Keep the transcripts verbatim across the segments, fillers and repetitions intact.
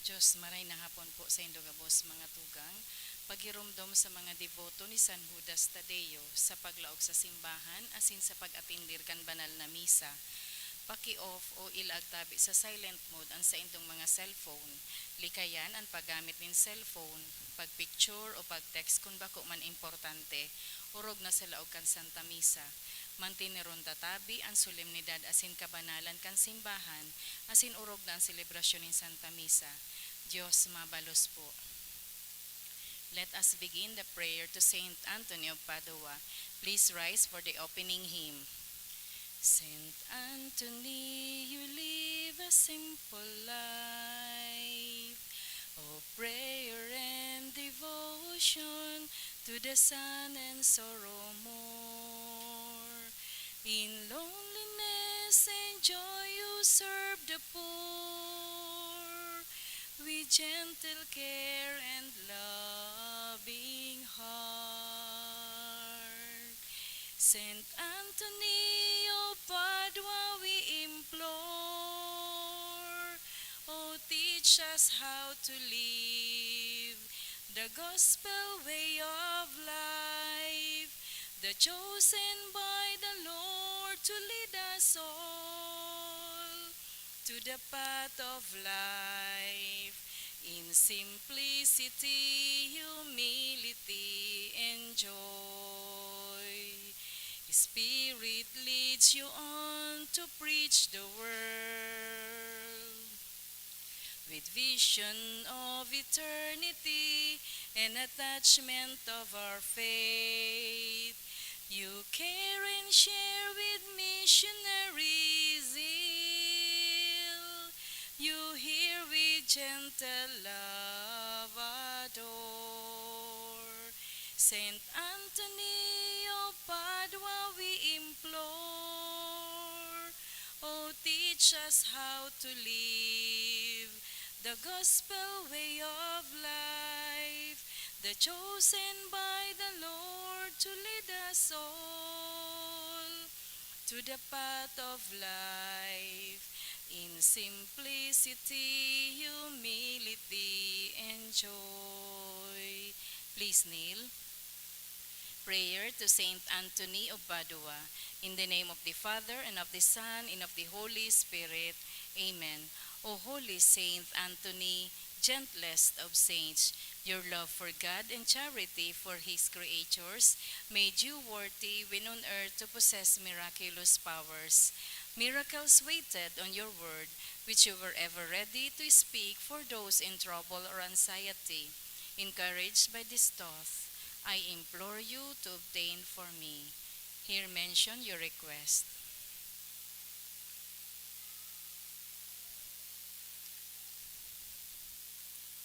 Diyos, maray na hapon po saindo gabos, mga tugang. Paghiromdom sa mga deboto ni San Judas Tadeo sa paglaog sa simbahan asin sa pag-atendir kan banal na misa. Paki-off o ilaag tabi sa silent mode an saindong mga cellphone. Likayan an paggamit nin cellphone, pag-picture o pag-text kun bako man importante, orog na sa laog kan Santa Misa. Manteneron ta tabi an solemnidad asin kabanalan kan simbahan, asin orog na an selebrasyon nin Santa Misa. Diyos mabalos po. Let us begin the prayer to Saint Anthony of Padua. Please rise for the opening hymn. Saint Anthony, you live a simple life of prayer and devotion to the sun and sorrow more. In loneliness and joy you serve the poor with gentle care and loving heart. Saint Anthony of Padua, we implore, oh, teach us how to live the gospel way of life, the chosen by the Lord to lead us all to the path of life. In simplicity, humility, and joy, Spirit leads you on to preach the world. With vision of eternity and attachment of our faith, you care and share with missionary zeal. You hear with gentle love adore. Saint Anthony of Padua, we implore, oh, teach us how to live the gospel way of life, the chosen by the Lord to lead us all to the path of life in simplicity, humility, and joy. Please kneel. Prayer to Saint Anthony of Padua. In the name of the Father, and of the Son, and of the Holy Spirit. Amen. O Holy Saint Anthony, gentlest of saints, your love for God and charity for His creatures made you worthy when on earth to possess miraculous powers. Miracles waited on your word, which you were ever ready to speak for those in trouble or anxiety. Encouraged by this thought, I implore you to obtain for me. Here mention your request.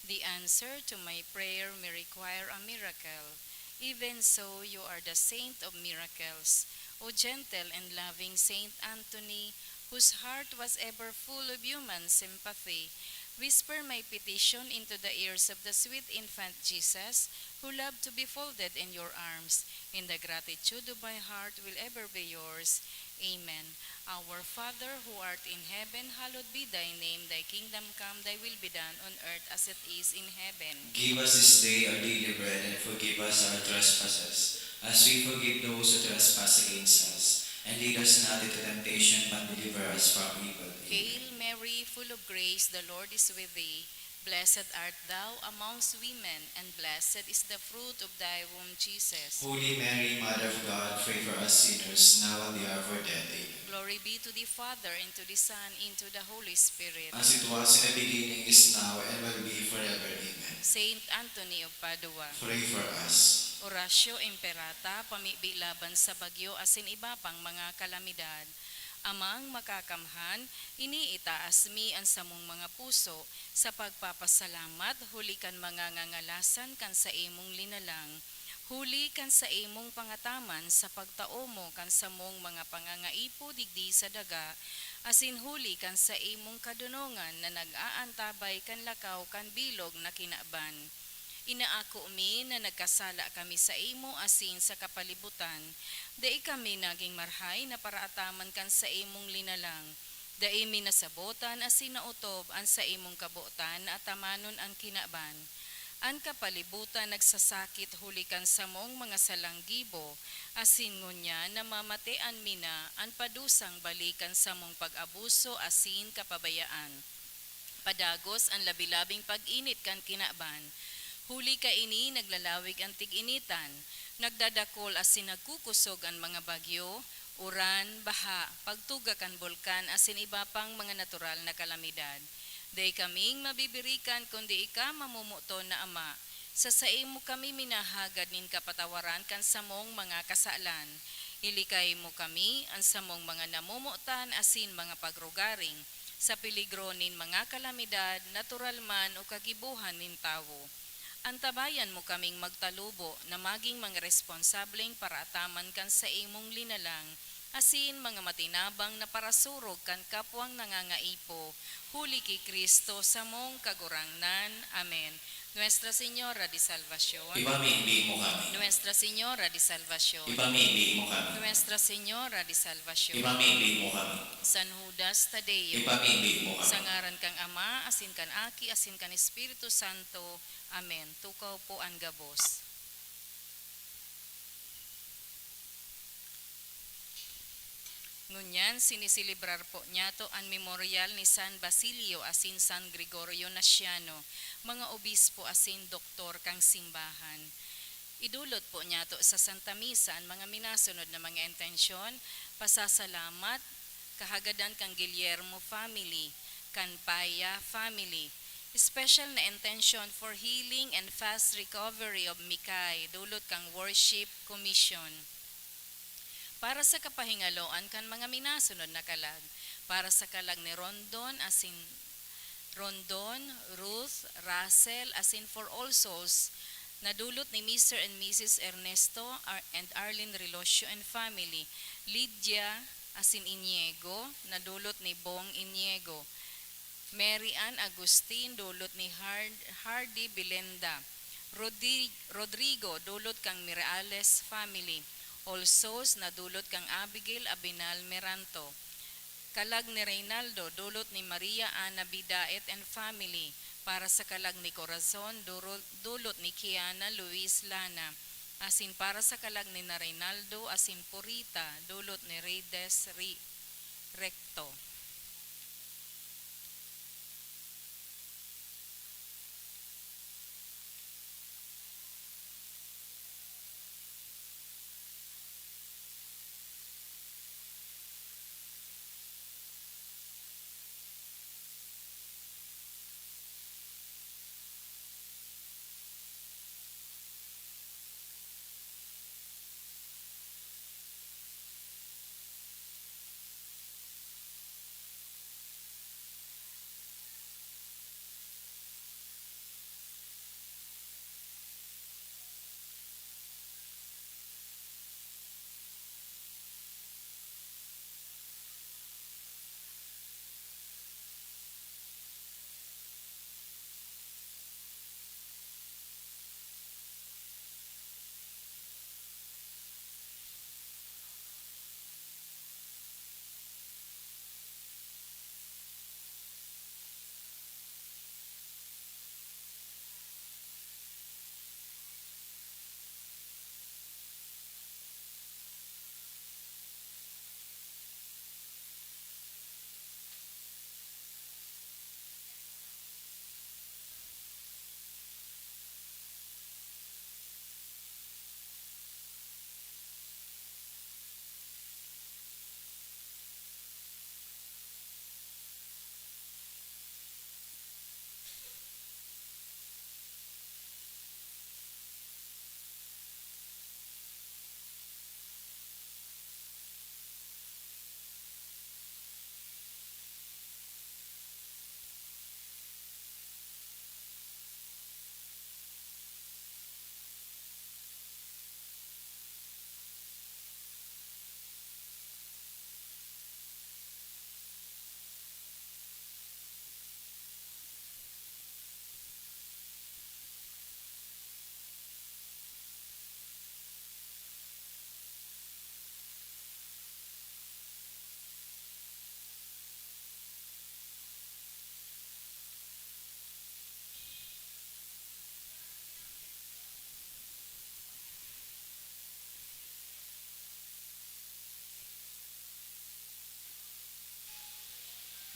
The answer to my prayer may require a miracle. Even so, you are the saint of miracles. O gentle and loving Saint Anthony, whose heart was ever full of human sympathy, whisper my petition into the ears of the sweet infant Jesus, who loved to be folded in your arms, and the gratitude of my heart will ever be yours. Amen. Our Father who art in heaven, hallowed be thy name. Thy kingdom come, thy will be done on earth as it is in heaven. Give us this day our daily bread, and forgive us our trespasses, as we forgive those who trespass against us. And lead us not into temptation, but deliver us from evil. Amen. Hail Mary, full of grace, the Lord is with thee. Blessed art thou amongst women, and blessed is the fruit of thy womb, Jesus. Holy Mary, Mother of God, pray for us sinners, now and the hour of our death. Amen. Glory be to the Father, and to the Son, and to the Holy Spirit. As it was in the beginning, is now, and will be forever. Amen. Saint Anthony of Padua. Pray for us. Oratio Imperata, pamibi laban sa bagyo asin iba pang mga kalamidad. Amang Makakamhan, iniitaas mi an samong mga puso sa pagpapasalamat huli kan mga ngangalasan kan saimong linalang, huli kan saimong pangataman sa pagtao mo kan samong mga pangangaipo digdi sa daga, asin huli kan saimong kadonongan na nag-aantabay kan lakaw kan bilog na kinaban. Inaako mi na nagkasala kami saimo asin sa kapalibutan. Dai kami nagin marahay na paraataman kan saimong linalang. Dai mi nasabotan asin naotob an saimong kabotan na atamanon an kinaban. An kapalibutan nagsasakit huli kan samong mga salang gibo, asin ngunyan namamatean mi na an padusang balik kan samong pag-abuso asin kapabayaan. Padagos an labi-labing pag-init kan kinaban. Huli kaini, naglalawig an tig-initan, nagdadakol asin nagkukusog an mga bagyo, uran, baha, pagtuga kan bulkan asin iba pang mga natural na kalamidad. Dai kaming mabibirikan kundi ika, mamomoton na Ama. Sa saimo kami minahagad nin kapatawaran kan samong mga kasalan. Ilikay mo kami, an samong mga namomotan asin mga pagrugaring, sa peligro nin mga kalamidad, natural man o kagibohan nin tawo. Antabayan mo kaming magtalubo na magin mga responsableng paraataman kan saimong linalang, asin mga matinabang na parasurog kan kapwang nangangaipo, huli ki Cristo samong Kagurangnan. Amen. Nuestra Señora de Salvacion. Ipamibi mo kami. Nuestra Señora de Salvacion. Ipamibi mo kami. Nuestra Señora de Salvacion. Ipamibi mo kami. San Judas Tadeo. Ipamibi mo kami. Sa ngaran kan Ama, asin kan Aki, asin kan Espiritu Santo. Amen. Tukaw po an gabos. Ngunyan, siniselebrar po niyato an memoryal ni San Basilio asin San Gregorio Naciano, mga obispo asin doktor kan simbahan. Idolot po niyato sa Santa Misa an mga minasunod na mga intensyon: pasasalamat, kahagadan kan Guillermo family, kan Paya family, special na intention for healing and fast recovery of Mikay, dolot kan Worship Commission. Para sa kapahingaloan kan mga minasunod na kalag, para sa kalag ni Rondon asin Rondon, Ruth, Russell, asin for all souls, na dolot ni Mister and Missus Ernesto Ar-, and Arlene Relocio and family, Lydia asin Iniego, na dolot ni Bong Iniego, Mary Ann Agustin, dolot ni Hard-, Hardy Bilenda, Rodi-, Rodrigo, dolot kan Mirales family, all souls, na dolot kan Abigail Abinal Meranto, kalag ni Reynaldo, dolot ni Maria Ana Bidaet and family, para sa kalag ni Corazon, duro-, dolot ni Kiana Luis Lana, asin para sa kalag ni na Reynaldo asin Purita, dolot ni Reydes Ri-, Recto.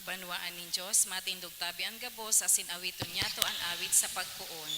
Banwaan nin Dios, matindog tabi an gabos, asin awiton niyato an awit sa pagpoon.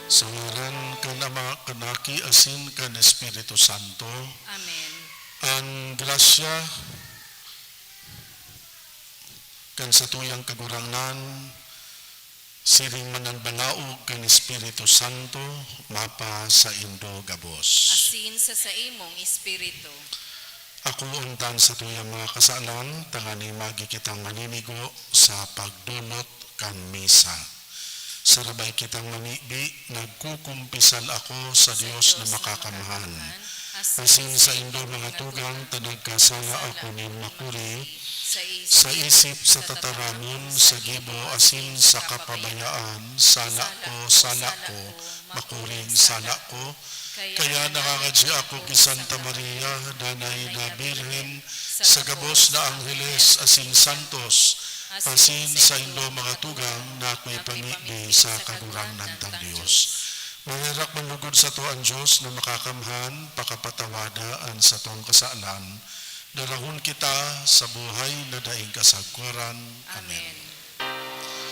Sa ngaran kan Ama, kan Aki, asin kan Espiritu Santo. Amen. An grasya kan satuyang Kagurangnan, siring man an balaog kan Espiritu Santo, mapasaindo gabos. Asin sa saimong espiritu. Akoon ta an satuyang mga kasalan, tanganing magi kitang maninigo sa pagdolot kan misa. Sarabay kitang mamibi, nagkukumpisal ako sa Dios na makakamhan. Asin saindo, mga tugang, ta nagkasala ako nin makuri, sa isip, sa tataramon, sa gibo, asin sa kapabayaan, sala ko, sala ko, makuring sala ko. Kaya nangangadyi ako ki Santa Maria, danay na Birhen, sa gabos na angheles asin santos, asin saindo, mga tugang, na ako'y pamibi sa Kagurangnan tang Dios. Maherak man lugod sato an Dios na makakamhan, pakapatawada an satong kasalan, darahon kita sa buhay na daing kasagkoran. Amen. Amen.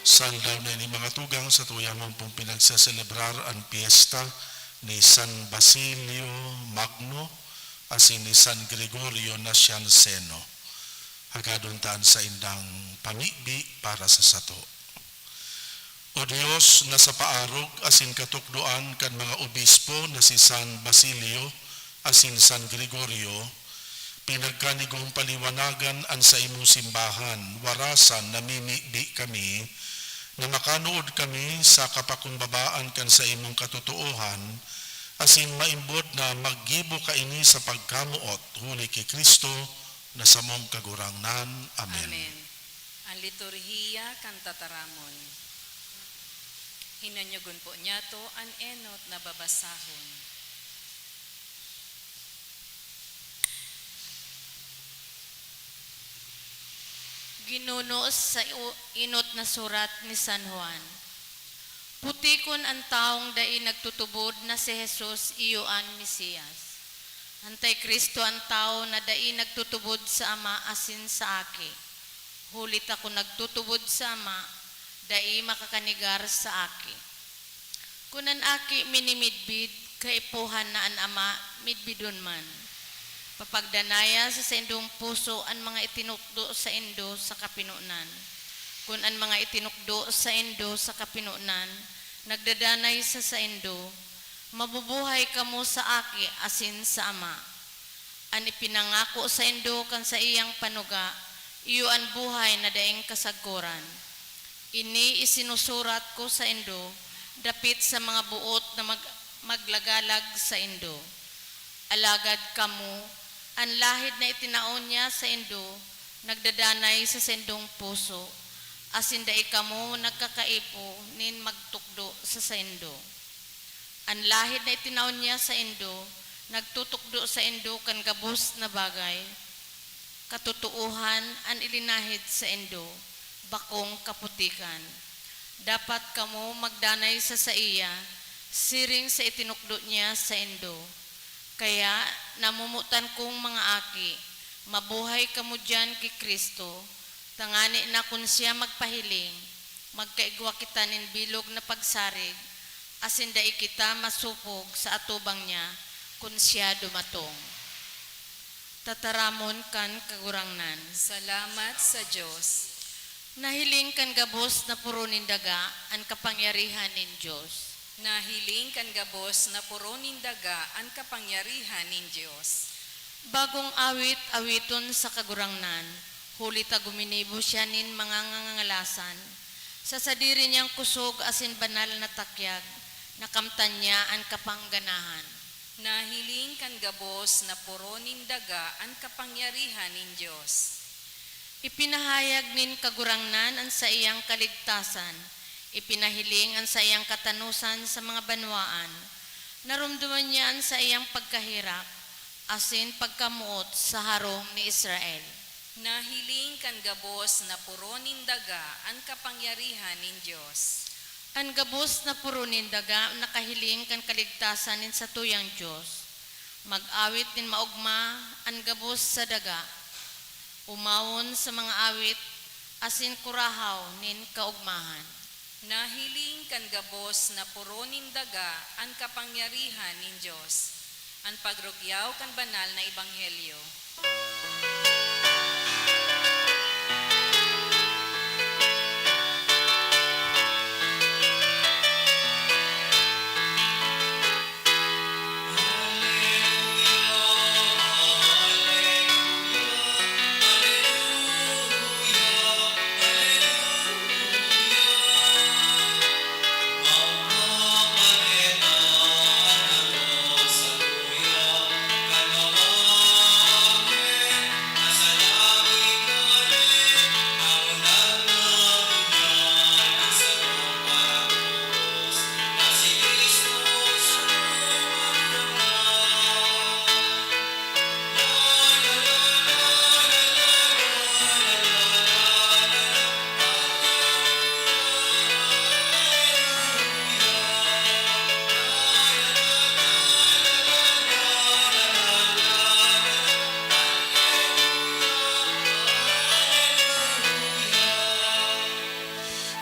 Sa aldaw na ini, mga tugang, satuya man pong pinagseselebrar an pyesta ni San Basilio Magno asin ni San Gregorio Nacianceno. Hagadon ta an saindang pamibi para sa sato. O Dios, na sa paarog asin katukdoan kan mga obispo na si San Basilio asin San Gregorio, pinagkanigong paliwanagan an saimong simbahan, warasan namimibi kami na makanood kami sa kapakumbabaan kan saimong katotoohan, asin maimbod na maggibo kaini sa pagkamoot, huli ki Cristo na samong Kagurangnan. Amen. Amen. An liturhiya kan tataramon. Hinanyogon po niyato an enot na babasahon. Ginuno sa u-, enot na surat ni San Juan. Putikon an tawong dai nagtutubod na si Jesus iyo an Mesias. Anticristo an tawo na dai nagtutubod sa Ama asin sa Aki. Huli ta kun nagtutubod sa Ama, dai makakanegar sa Aki. Kun an Aki minimidbid, kaipuhan na an Ama midbidon man. Papagdanaya sa saindong puso an mga itinukdo saindo sa kapinonan. Kun an mga itinukdo saindo sa kapinonan nagdadanay sa saindo, mabubuhay kamo sa Aki asin sa Ama. An ipinangako saindo kan saiyang panuga, iyo an buhay na daing kasagkoran. Ini isinusurat ko saindo dapit sa mga boot na mag-, maglagalag saindo. Alagad kamo, an lahid na itinao niya saindo, nagdadanay sa saindong puso, asin dai kamo nagkakaipo nin magtukdo sa saindo. An lahid na itinao niya saindo, nagtutukdo saindo kan gabos na bagay. Katotoohan an ilinahid saindo, bakong kaputikan. Dapat kamo magdanay sa saiya, siring sa itinukdo niya saindo. Kaya, namomotan kong mga aki, mabuhay kamo diyan ki Cristo, tangani na kun siya magpahiling, magkaigwa kita nin bilog na pagsarig, asin dai kita masopog sa atubang niya kun siya dumatong. Tataramon kan Kagurangnan. Salamat sa Dios. Nahiling kan gabos na poro nin daga an kapangyarihan nin Dios. Nahiling kan gabos na poro nin daga an kapangyarihan nin Dios. Bagong awit, awiton sa Kagurangnan, huli ta guminibo siya nin mga ngangangalasan. Sa sadiri niyang kusog asin banal na takyag, nakamtan niya an kapangganahan. Nahiling kan gabos na poro nin daga an kapangyarihan nin Dios. Ipinahayag nin Kagurangnan an saiyang kaligtasan, ipinahiling an saiyang katanosan sa mga banwaan. Naromdoman niya an saiyang pagkaherak asin pagkamoot sa harong ni Israel. Nahiling kan gabos na poro nin daga an kapangyarihan nin Dios. An gabos na poro nin daga nakahiling kan kaligtasan nin satuyang Dios. Mag-awit nin maogma an gabos sa daga. Omawon sa mga awit asin kurahaw nin kaogmahan. Nahiling kan gabos na poro nin daga an kapangyarihan nin Dios, an pagrugyaw kan banal na ebanghelyo.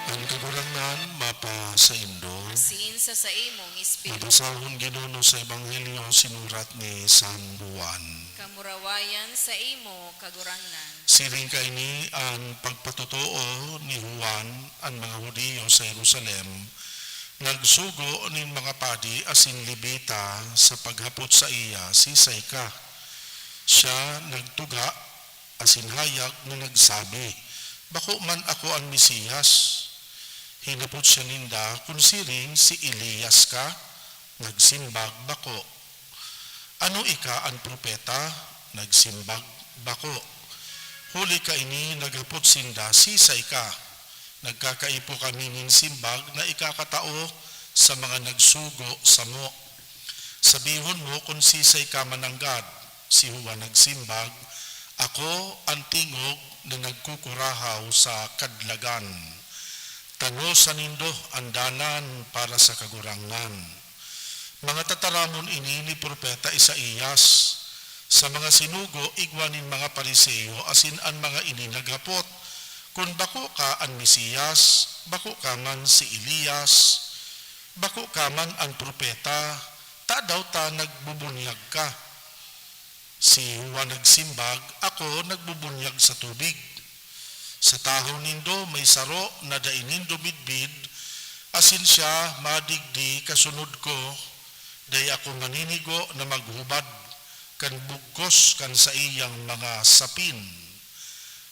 An Kagurangnan mapasaindo. Asin sa saimong espiritu. Mabasahon, Ginoo, sa Ebanghelyo sinurat ni San Juan. Kamurawayan saimo, Kagurangnan. Siring kaini an pagpatotoo ni Juan, an mga Judio sa Jerusalem nagsugo nin mga padi asin Levita sa paghapot saiya, "Sisay ka?" Siya nagtuga asin hayag na nagsabi, "Bako man ako an Mesiyas." Hinapot siya ninda kun siring si Elias ka. Nagsimbag, "Bako." "Ano ika, an propeta?" Nagsimbag, "Bako." Huli kaini, naghapot sinda, "Sisay ka?" "Nagkakaipo kami nin simbag na ikakatao sa mga nagsugo samo. Sabihon mo kun sisay ka mananggad." Si Juan nagsimbag, "Ako an tingog na nagkukurahaw sa kadlagan. Tanosa nindo an dalan para sa Kagurangnan." Mga tataramon ini ni Propeta Isaias. Sa mga sinugo, igwa nin mga Fariseo asin an mga ini naghapot, "Kun bako ka an Mesiyas, bako ka man si Elias, bako ka man an propeta, tadaw ta nagbubunyag ka?" Si Juan nagsimbag, "Ako nagbubunyag sa tubig. Sa tahaw nindo may saro na dai nindo midbid, asin siya madigdi kasunod ko. Dai ako maninigo na maghubad, kan bugkos kan saiyang mga sapin.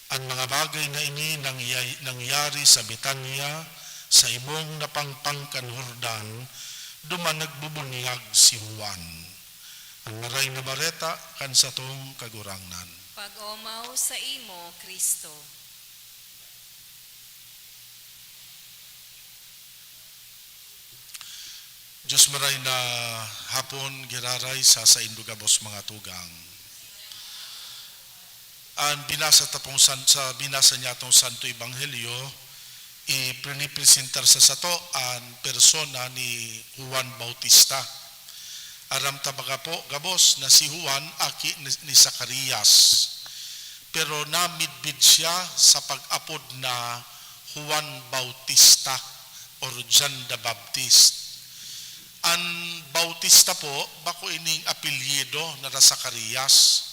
An mga bagay na ini nangya-, nangyari sa Betania, sa ibong na pangpang kan Jordan, duman nagbubunyag si Juan. An Maray na Bareta kan satong Kagurangnan. Pag-omaw saimo, Cristo. Diyos maray na hapon, giraray sa saindo gabos mga tugang. An binasa ta pong san-, sa binasa niyatong Santo Ebanghelyo, iprinipresentar sa sato an persona ni Juan Bautista. Aram ta baga po, gabos, na si Juan, aki ni, ni Zacarias. Pero namidbid siya sa pag-apod na Juan Bautista or John the Baptist. An Bautista po, bako ining apelyido na Zacarias.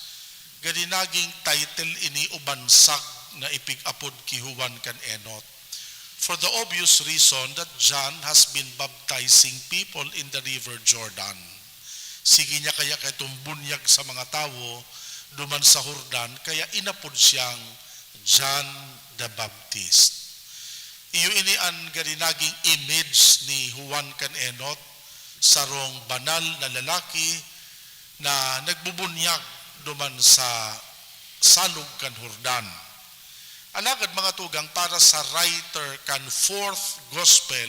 Gani naging title ini o bansag na ipig-apod ki Juan kan enot. For the obvious reason that John has been baptizing people in the River Jordan. Sige niya kaya kaitong bunyag sa mga tawo duman sa Jordan, kaya inapod siyang John the Baptist. Iyo ini an gani naging image ni Juan kan enot, sarong banal na lalaki na nagbubunyag duman sa salog kan Jordan. Alagad, mga tugang, para sa writer kan fourth gospel,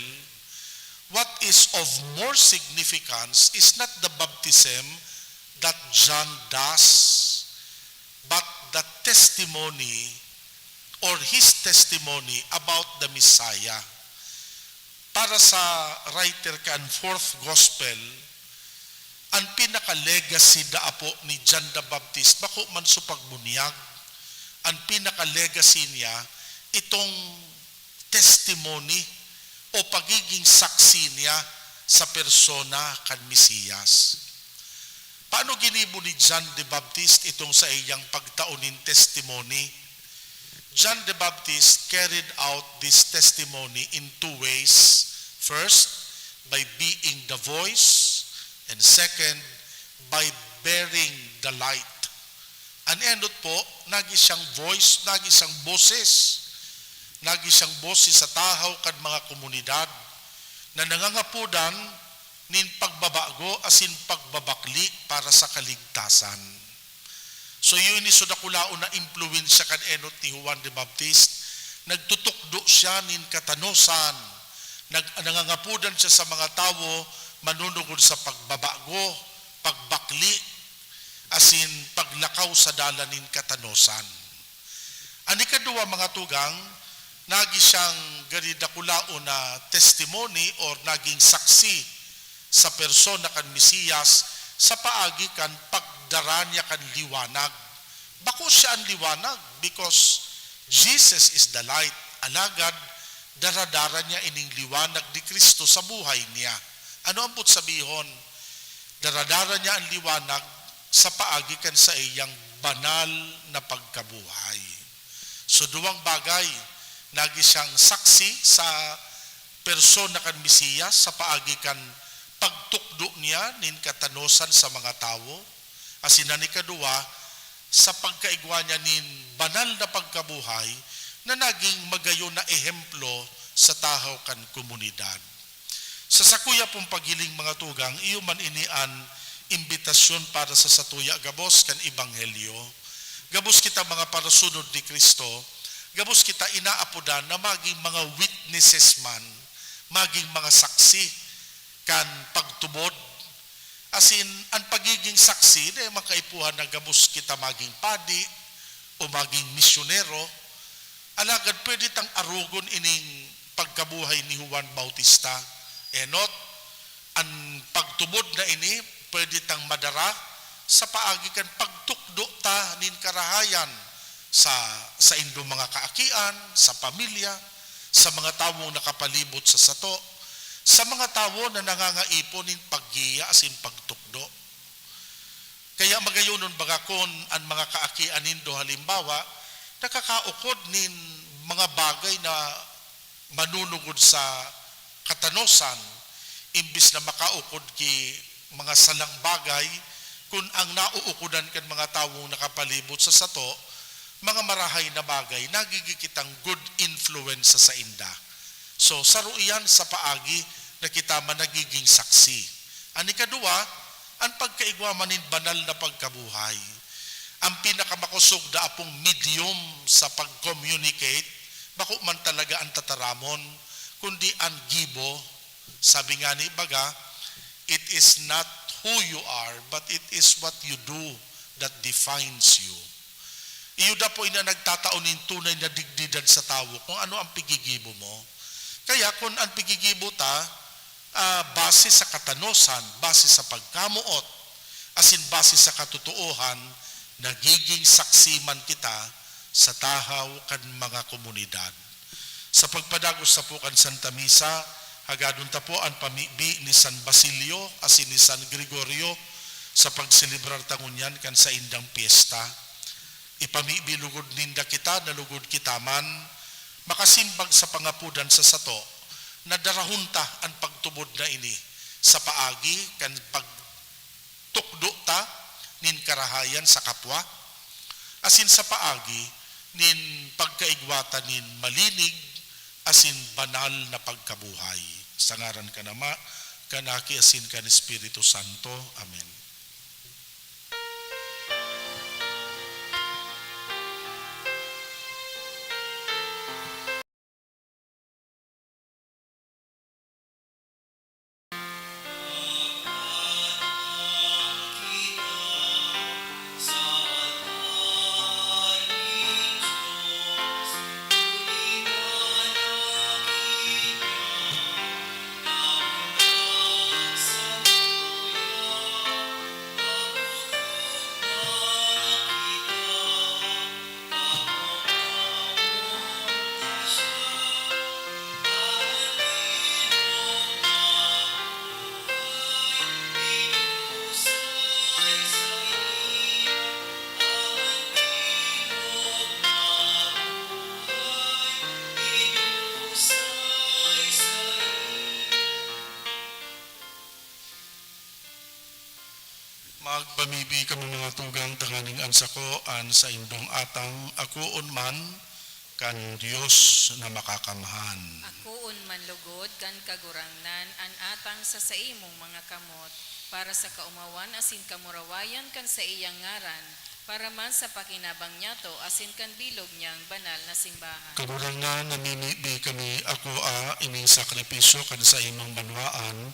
what is of more significance is not the baptism that John does, but the testimony or his testimony about the Messiah. Para sa writer kan fourth gospel, an pinaka-legacy daa po ni John the Baptist, bako man sa pagbunyag. An pinaka-legacy niya, itong testimony o pagiging saksi niya sa persona kan Mesiyas. Paano ginibo ni John the Baptist itong saiyang pagtao nin testimony? John the Baptist carried out this testimony in two ways. First, by being the voice, and second, by bearing the light. An enot po, nagi siyang voice, nagi siyang boses. Nagi siyang boses sa tahaw kan mga komunidad na nangangapodan nin pagbabago asin pagbabakli para sa kaligtasan. So, iyo ini so dakulaon na impluwensya kan enot ni Juan the Baptist. Nagtutukdo siya nin katanosan. Nag-, nangangapodan siya sa mga tawo manunungod sa pagbabago, pagbakli, asin paglakaw sa dalan nin katanosan. An ikaduwa, mga tugang, nagi siyang gani dakulaon na testimony or naging saksi sa persona kan Mesiyas sa paagi kan pagdara niya kan liwanag. Bako siya an liwanag, because Jesus is the light. Alagad, daradara niya ining liwanag ni Cristo sa buhay niya. Ano an sabihon? Daradara niya an liwanag sa paagi kan saiyang banal na pagkabuhay. So, duwang bagay, nagi siyang saksi sa persona kan Mesiyas sa paagi kan pagtukdo niya nin katanosan sa mga tawo, asin an ikaduwa, sa pagkaigwa niya nin banal na pagkabuhay na naging magayon na ehemplo sa tahaw kan komunidad. Sa sakuya pong paghiling, mga tugang, iyo man ini an imbitasyon para sa satuya gabos kan Ebanghelyo. Gabos kita mga parasunod ni Cristo, gabos kita inaapodan na maging mga witnesses man, maging mga saksi kan pagtubod. Asin, an pagiging saksi, dai man kaipuhan na gabos kita maging padi o maging misyonero. Alagad pwede tang arogon ining pagkabuhay ni Juan Bautista. Enot, an pagtubod na ini pwede tang madara sa paagi kan pagtukdo ta nin karahayan sa saindong mga kaakian, sa pamilya, sa mga tawong nakapalibot sa sato, sa mga tawo na nangangaipo nin paggiya asin pagtukdo. Kaya magayonon baga kun an mga kaakian nindo, halimbawa, nakakaukod nin mga bagay na manunugod sa katanosan, imbis na makaukod ki mga salang bagay, Kun ang nauukodan kan mga tawong nakapalibot sa sato, mga marahay na bagay, nagigin kitang good influence sa sainda. So, saro iyan sa paagi na kita man nagiging saksi. An ikaduwa, an pagkaigwa man nin banal na pagkabuhay. Ang pinakamakosog na apong medium sa pag-communicate, bako man talaga ang tataramon, kundi ang gibo. Sabi nga ni baga, "It is not who you are, but it is what you do that defines you." Iyo dapoy na nagtatao nin tunay na digdidan sa tawo kung ano ang pigigibo mo. Kaya kun ang pigigibo ta, ah, base sa katanosan, base sa pagkamoot, asin base sa katotoohan, nagiging saksi man kita sa tahaw kan mga komunidad. Sa pagpadagos ta po kan Santa Misa, hagadon ta po an pamibi ni San Basilio asin ni San Gregorio sa pagselebrar ta ngunyan kan saindang pyesta. Ipamibi lugod ninda kita na lugod kita man makasimbag sa pangapodan sa sato, na darahon ta an pagtubod na ini sa paagi kan pagtukdo ta nin karahayan sa kapwa, asin sa paagi nin pagkaigwa ta nin malinig asin banal na pagkabuhay. Sa ngaran kan Ama, kan Aki, asin kan Espiritu Santo. Amen. Magpamibi kamo, mga tugang, tanganing an sako an saindong atang akoon man kan Dios na Makakamhan. Akoon man lugod kan Kagurangnan an atang sa saimong mga kamot, para sa kaomawan asin kamurawayan kan saiyang ngaran, para man sa pakinabang niyato asin kan bilog niyang banal na simbahan. Kagurangnan, namimibi kami, akoa ining sakripisyo kan saimong banwaan,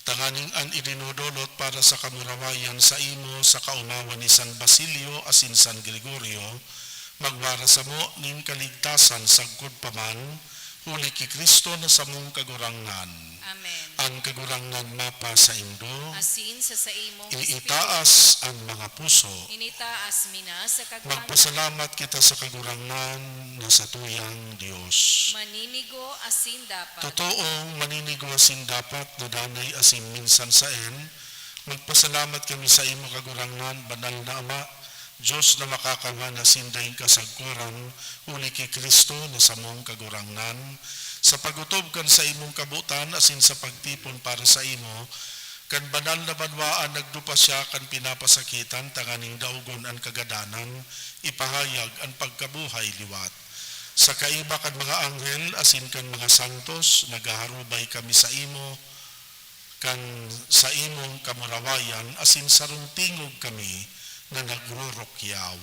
tanganing an idinodolot para sa kamurawayan saimo sa kaomawan ni San Basilio asin San Gregorio, magwara samo nin kaligtasan sagkod pa man, huli ki Cristo na samong Kagurangnan. Amen. An Kagurangnan mapasaindo. Asin sa saimong espiritu. Iitaas an mga puso. Initaas mi na sa Kagurangnan. Magpasalamat kita sa Kagurangnan na satuyang Dios. Maninigo asin dapat. Totoong maninigo asin dapat na danay asin minsan saen, magpasalamat kami sa imo, Kagurangnan, banal na Ama, Dios na Makakamhan asin daing kasagkoran, huli ki Cristo na samong Kagurangnan, sa pag-otob kan saimong kabotan asin sa pagtipon para saimo, kan banal na banwaan nagdupa siya kan pinapasakitan tanganing daogon an kagadanan, ipahayag an pagkabuhay liwat. Sa kaiba kan mga anghel asin kan mga santos, naghaharubay kami saimo, kan saimong kamurawayan, asin sarong tingog kami na nagrurukyaw.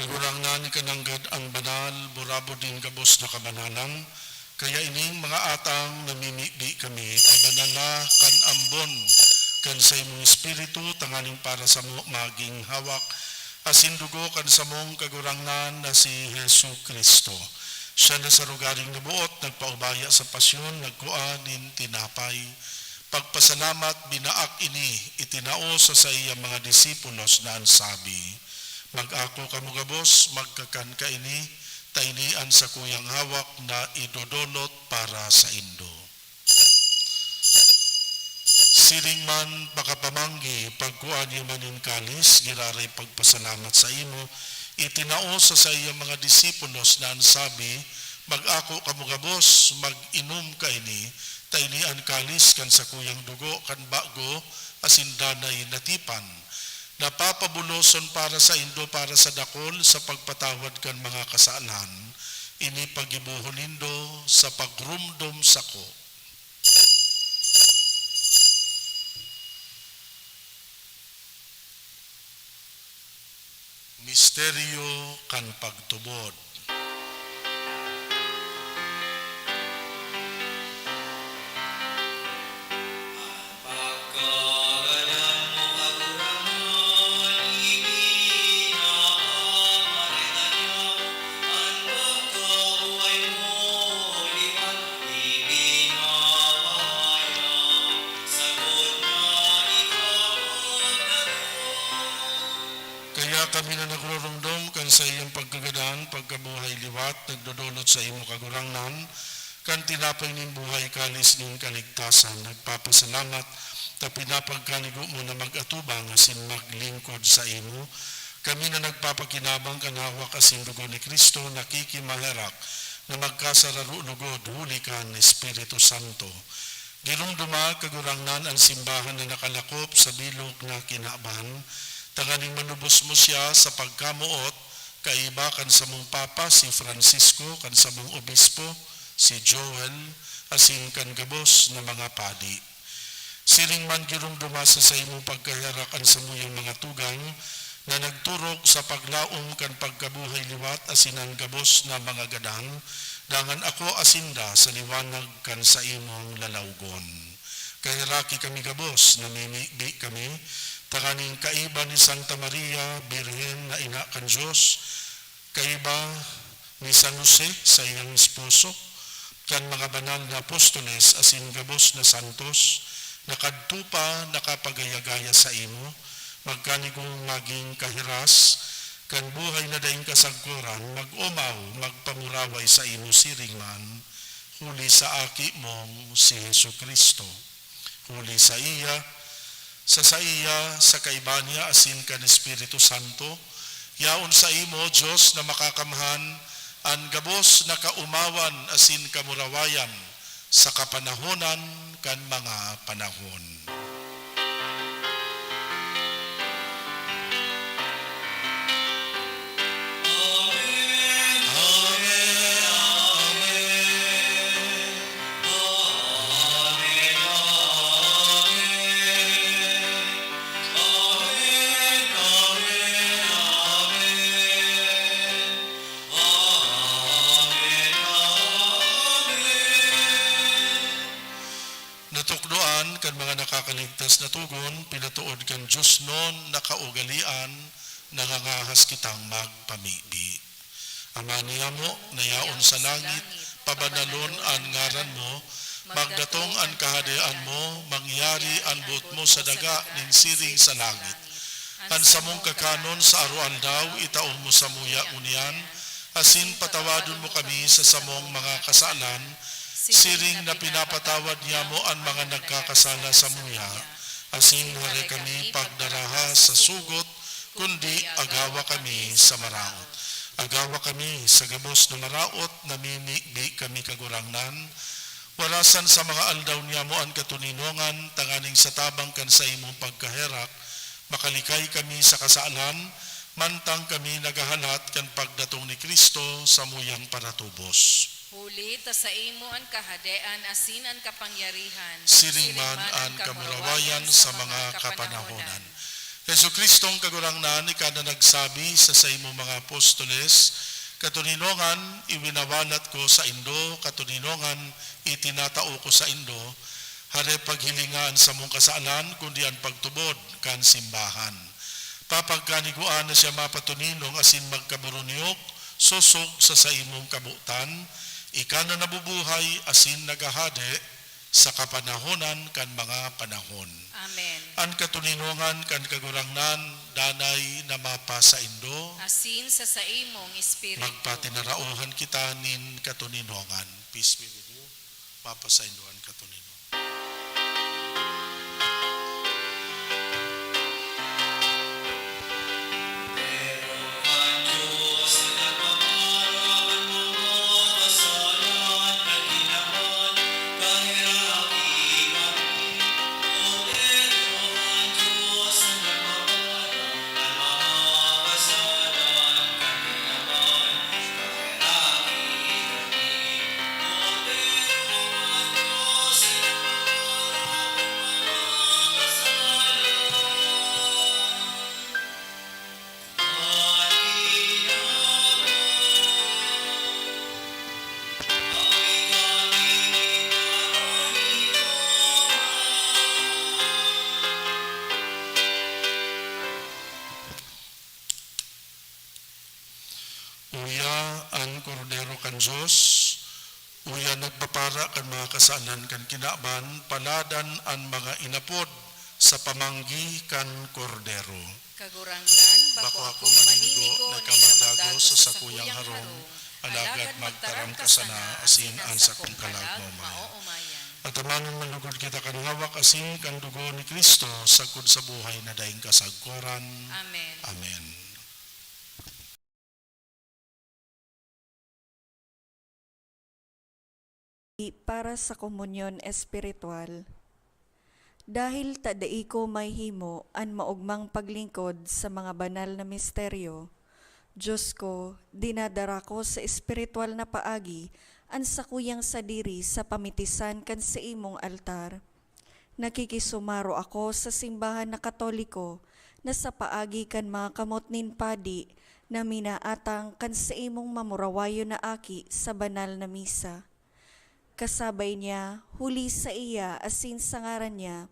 Kagurangnan, ika nanggad an banal, burabod nin gabos na kabanalan. Kaya ining mga atang namimibi kami, pabanala kan ambon kan saimong Espiritu, tanganing para samo magin hawak asin dugo kan samong Kagurangnan na si Jesu-Cristo. Siya na sa rogaring naboot, nagpaubaya sa pasyon, nagkua nin tinapay. Pagpasalamat, binaak ini, itinao sa saiyang mga disipulos na an sabi, "Mag-ako kamo gabos, magkakan kaini, ta ini an sakuyang hawak na idodolot para saindo." Siring man pakapamanggi, pagkua niya man nin kalis, giraray pagpasalamat saimo, itinao sa saiyang mga disipulos na an sabi, "Mag-ako kamo gabos, mag-inom kaini, ta ini an kalis kan sakuyang dugo kan bago asin danay na tipan, na papabuloson para saindo, para sa dakul, sa pagpatawad kan mga kasalan. Ini paggibohon nindo sa pagromdom sako." Misteryo kan pagtubod. Kaya kami na nagruromdom kan saiyang pagkagadan, pagkabuhay liwat, nagdodolot sa imo, Kagurangnan, kan tinapay nin buhay, kalis nin kaligtasan, nagpapasalamat ta pinapagkanigo mo na mag-atubang asin maglingkod sa imo. Kami na nagpapakinabang kan hawak asin dugo ni Cristo, nakikimaherak na magkasararo lugod huli kan Espiritu Santo. Giromdoma, Kagurangnan, an simbahan na nakalakop sa bilog na kinaban, tanganing manubos mo siya sa pagkamoot, kaiba kan samong Papa, si Francisco, kan samong Obispo, si Joel, asin kan gabos na mga padi. Siring man, giromdoma sa saimong pagkaherak an samuyang mga tugang na nagturog sa paglaom kan pagkabuhay liwat asin an gabos na mga gadan, dangan akoa sinda sa liwanag kan saimong lalawgon. Kaheraki kami gabos, namimibi kami, tanganing kaiba ni Santa Maria, Birhen na ina kan Dios, kaiba ni San Jose, saiyang esposo, kan mga banal na apostoles asin gabos na santos, na kadto pa nakapagaya-gaya saimo, magkanigong magin kahiras kan buhay na daing kasagkoran, mag-omaw, magpamuraway saimo siring man, huli sa Aki mong si Jesu-Cristo. Huli saiya, sa saiya, sa kaiba niya, asin kan Espiritu Santo, yaon saimo, Dios na Makakamhan, an gabos na kaomawan asin kamurawayan sa kapanahonan kan mga panahon. Amen. Amen. Amen. Amen. Amen. Amen. Amen. Amen. Natukdoan kan mga nakakaligtas na togon, pinatood kan diosnon na kaugalean, nangangahas kitang magpamibi. Ama niyamo na yaon sa langit, pabanalon an ngaran mo, magdatong an kahadean mo, mangyari an boot mo sa daga nin siring sa langit. An samong kakanon sa aroaldaw, itao mo samuya ngunyan, asin patawadon mo kami sa samong mga kasalan, siring na pinapatawad niyamo an mga nagkakasala samuya, asin hare kami pagdaraha sa sugot, kundi agawa kami sa maraot. Agawa kami sa gabos na maraot, namimibi kami, Kagurangnan. Warasan sa mga aldaw niyamo an katoninongan, tanganing sa tabang kan saimong pagkaherak, makalikay kami sa kasalan, mantang kami naghahalat kan pagdatong ni Cristo samuyang paratubos. Huli ta saimo an kahadean asin an kapangyarihan, siring man an kamurawayan sa mga kapanahonan. Jesu-Cristong Kagurangnan, ika na nagsabi sa saimong mga apostoles, "Katoninongan, iwinawalat ko saindo, katoninongan, itinatao ko saindo." Hare paghilinga an samong kasalan, kundi an pagtubod kan simbahan. Papagkanigua na siya mapatoninong asin magkaburuniok, sosog sa saimong kabotan, ika na nabubuhay asin naghahade sa kapanahonan kan mga panahon. Amen. An katoninongan kan Kagurangnan danay na mapasaindo. Asin sa saimong espiritu. Magpatinaraohan kita nin katoninongan. Peace be with you. Mapasaindo an katoninongan. Uya an Kordero kan Dios, uya nagpapara kan mga kasalan kan kinaban, paladan an mga inapod sa pamanggi kan Kordero. Kagurangnan, bako akong maninigo na ika magdagos sa sakuyang harong, alagad magtaram ka sana asin an sakong kalag maomayan. Atamanon man lugod kita kan hawak asin kan dugo ni Cristo sagkod sa buhay na daing kasagkoran. Amen. Amen. Para sa komunyon espiritual. Dahil ta dai ko mahihimo an maogmang paglingkod sa mga banal na misteryo, Diyos ko, dinadara ko sa espiritual na paagi an sakuyang sadiri sa pamitisan kan saimong altar. Nakikisumaro ako sa simbahan na Katoliko na sa paagi kan mga kamot nin padi na minaatang kan saimong mamurawayon na aki sa banal na misa. Kasabay niya, huli saiya asin sa ngaran niya,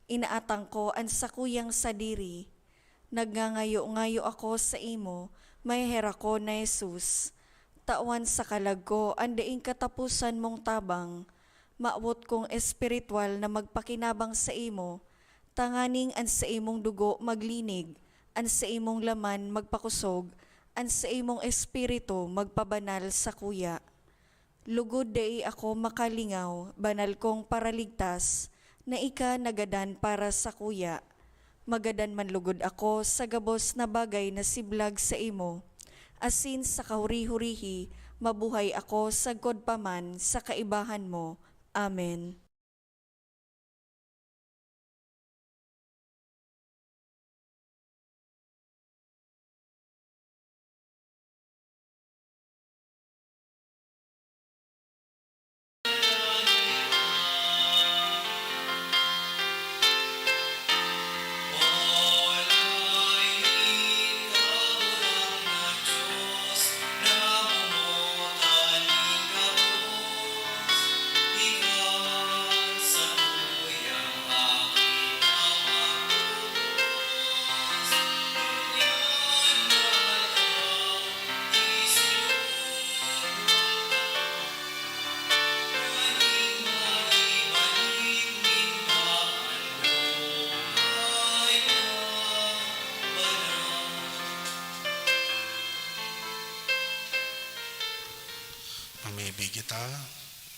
inaatang ko an sakuyang sadiri. Nagngangayo-ngayo ako saimo, maheherakon na Jesus, tawan sa kalag ko an daing kataposan mong tabang. Mawot kong espiritual na magpakinabang saimo, tanganing an saimong dugo maglinig, an saimong laman magpakosog, an saimong espiritu magpabanal sakuya. Lugod dai ako makalingaw, banal kong Paraligtas, na ika nagadan para sakuya. Magadan man lugod ako sa gabos na bagay na siblag saimo, asin sa kahuri-hurihi, mabuhay ako sagkod pa man sa kaibahan mo. Amen. Mamibi kita,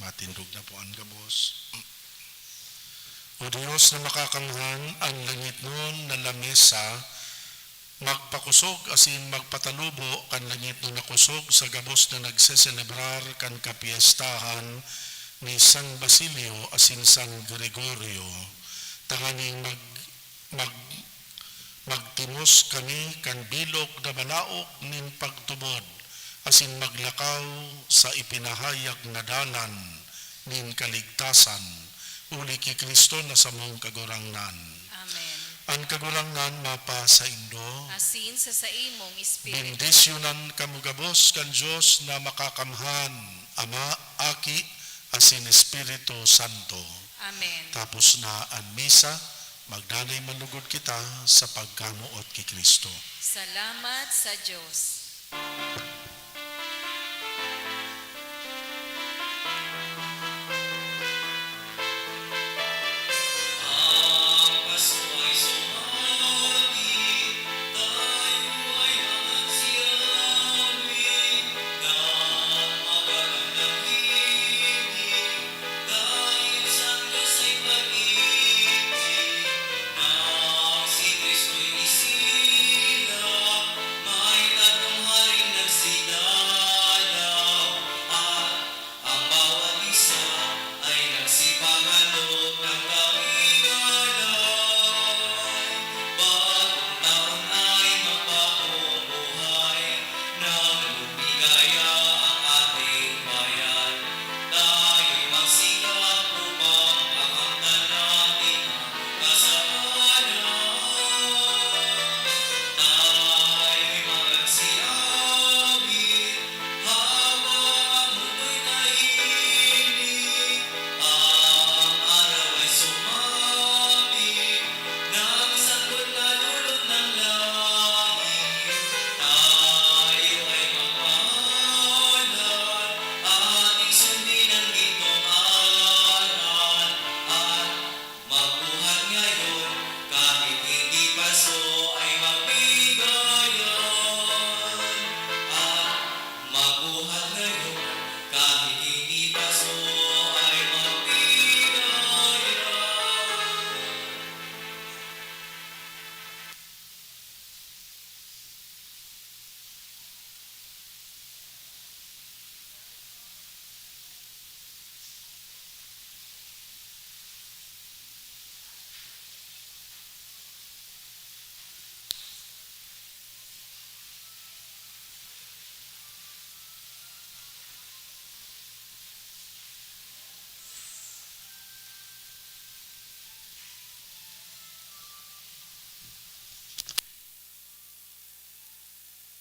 matindog na po ang gabos. O Dios na makakamhan, ang langitnon na lamesa, magpakosog asin magpatalubo kan langitnon na kosog sa gabos na nagseselebrar kan kapyestahan ni San Basilio asin San Gregorio, tanganing mag-, mag-, magtimos kami kan bilog na malaog nin pagtubod asin maglakaw sa ipinahayag na dalan nin kaligtasan, huli ki Cristo na samong Kagurangnan. Amen. An Kagurangnan mapasaindo. Asin sa saimong espiritu. Bendisyonan kamo gabos kan Dios na Makakamhan, Ama, Aki, asin Espiritu Santo. Amen. Tapos na an misa, magdanay manlugod kita sa pagkamoot ki Cristo. Salamat sa Dios.